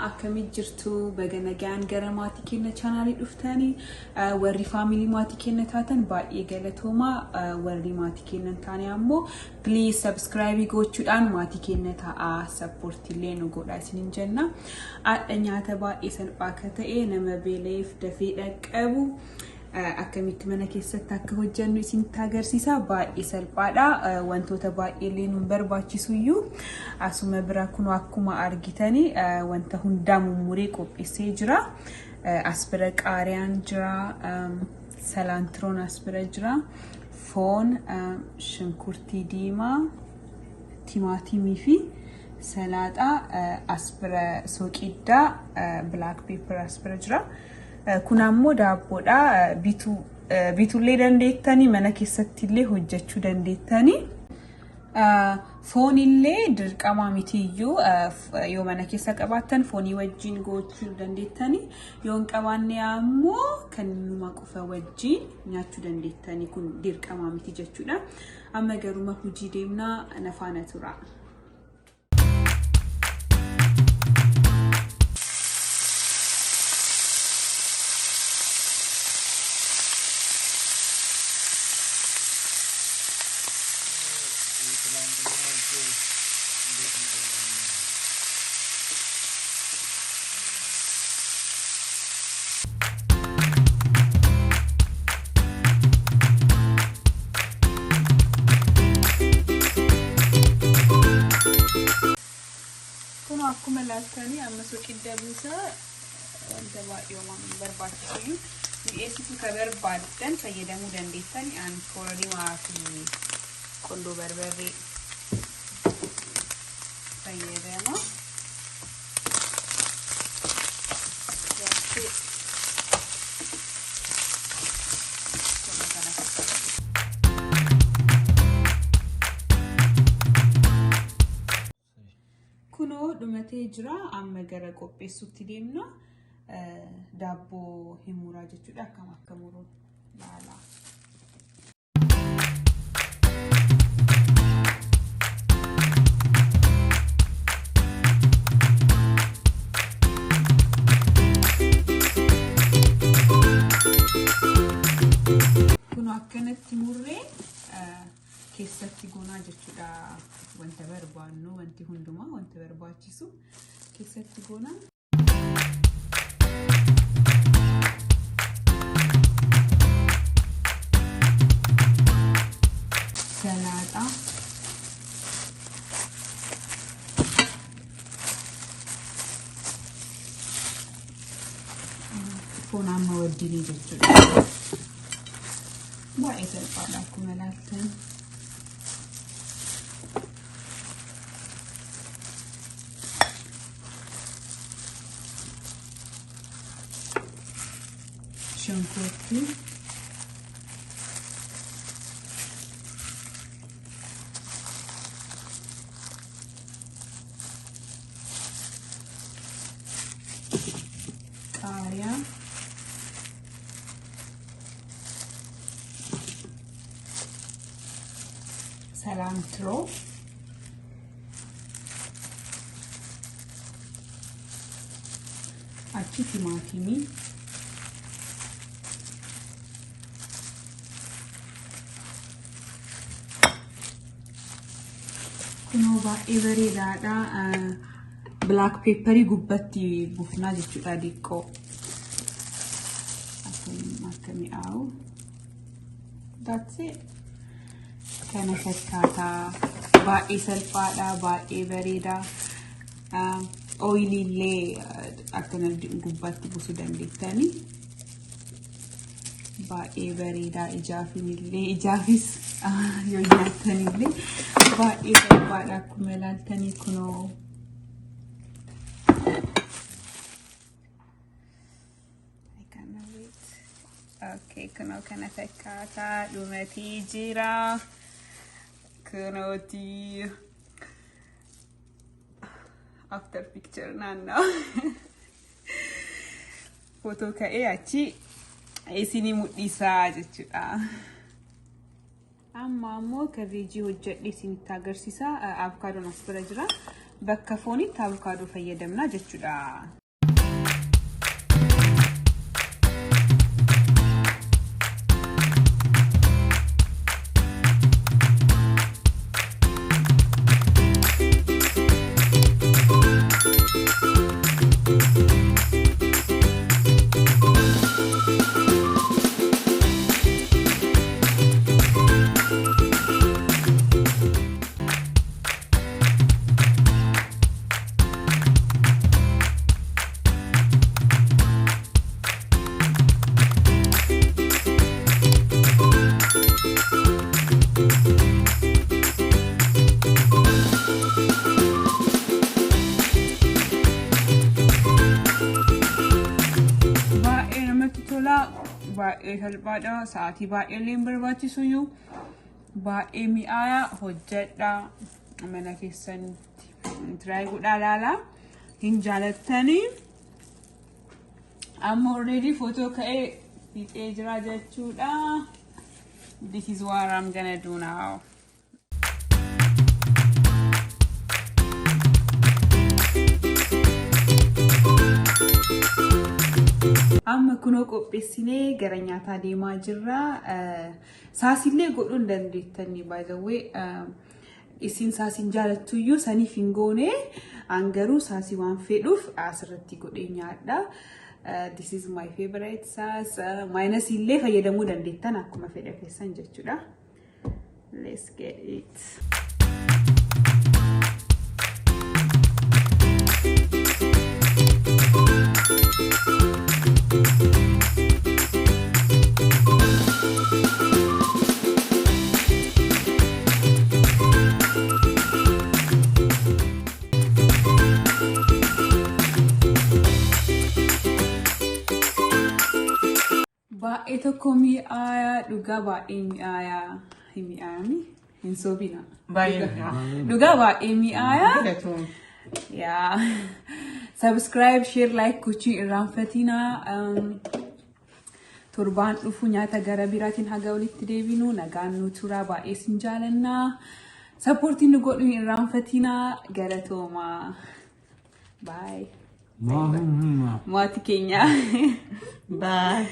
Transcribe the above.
Akkamit jirtu? Baga nagaan gara maatii keenya chaanaalii dhuftanii. Warri family maatii keenya taatan baay'ee galatoomaa. Warri maatii keenya hin taane ammoo please subscribe gochuudhaan maatii keenya ta'aa, support illee nu godhaa isiniin jenna. Haadha nyaata baay'ee salphaa akka ta'e, nama beela'eef dafee dhaqqabu, akkamitti mana keessatti akka hojjennu isinitti agarsiisa. Baay'ee salphaadha. Wantoota baay'ee illee nu barbaachisu iyyuu asuma bira kun akkuma argitanii wanta hundaa mummuree qopheessee jira. As bira qaariyaan jira, cilantroon as bira jira, foon, shunkurtii diimaa, timaatimii fi salaaxaa as bira, soqiddaa, black pepper as bira jira. Kun ammoo daabboodha. Bituullee dandeettanii, mana keessatti illee hojjechuu dandeettanii. Foonillee dirqama mitiyyuu, yoo mana keessa qabaattan foonii wajjin gochuu dandeettanii, yoo hin qabaanne ammoo kan numa qofa wajjin nyaachuu dandeettanii, kun dirqama miti jechuudha. Amma garuma hojii deemnaa, na faana tura. ትላንትና እጄ እንዴት እንደሆነ። Kun akkuma ilaaltanii amma soqidda buusaa, wanta baay'ee homaa hin barbaachisu. Mi'eessituu ka barbaaddan fayyadamuu dandeettan, an kororimaa fi qundoo barbarree fayyadama. That's it. Kun kana fakkaata. Kunoo dhumatee jira. Amma gara qopheessuutti deemna. Daabboo hin muraa jechuudha. Akkam akka muru laala. Kunoo akkanatti murree keessatti goonaa jechuudha. Wanta barbaannu, wanti hundumaa, wanta barbaachisu keessatti goonaa. Salaaxaa. Foon amma wajjinii jechuudha. Baay'ee salphaadha akkuma ilaaltan. Shunkurtii. Qaariyaa. Cilantro. Achi timaatimii. Kunoo baay'ee bareedaadha. Black pepperii gubbatti buufnaa jechuudha diqqoo. Akka mi'aawu. That's it. Kana fakkaataa, baay'ee salphaadha, baay'ee bareeda. Oilii illee akkana gubbaatti buusuu dandeettanii. Baay'ee bareedaa, ijaafin illee, ijaafis yoo nyaattanillee baay'ee salphaadha akkuma ilaaltanii kunoo. I cannot wait. Okay, kunoo kana fakkaataa, dhumatee jira. Kunooti. After picture naannoo. Footoo ka'ee achi isinii mul'isaa jechuudha. Amma ammoo ka veggie hojjedhe isinitti agarsiisa. Avokaadoon as bira jira. Bakka foonitti avokaadoo fayyadamna jechuudha. Baay'ee namatti tola. Baay'ee salphaadha. Sa'aatii baay'ee illee hin barbaachisuyyuu. Baay'ee mi'aayaa hojjedha. Mana keessanitti try godhaa ilaalaa. Hin jaalattanii. Amma already footoo ka'ee fixee jira jechuudha. This is what I'm gonna do now. Amma kunoo qopheessinee gara nyaataa deemaa jirra. Sauceiillee godhuu hin dandeettanii, by the way. Isin sauceiin jaalattuyyuu saniif hin goone, an garuu sauceii waan fedhuuf asirratti godhee nyaadha. This is my favorite sauce. Mayonnaise illee fayyadamuu dandeettan akkuma fedha keessan jechuudha. Let's get it. Baay'ee tokko mi'aayaa, dhugaa baay'ee mi'aayaa. Hin mi'aayami, hin soobina. Baay'ee mi'aayaa. Dhugaa baay'ee mi'aayaa. Galatoom. Yaa, subscribe, share, like gochuu irraanfatinaa. Torbaan dhufu nyaata gara biraatiin haga walitti deebinu nagaan nu turaa, baay'ee sin jaalannaa. Supportii nu godhuu hin irraanfatinaa. Galatoomaa. Bye. Maatii keenya. Bye.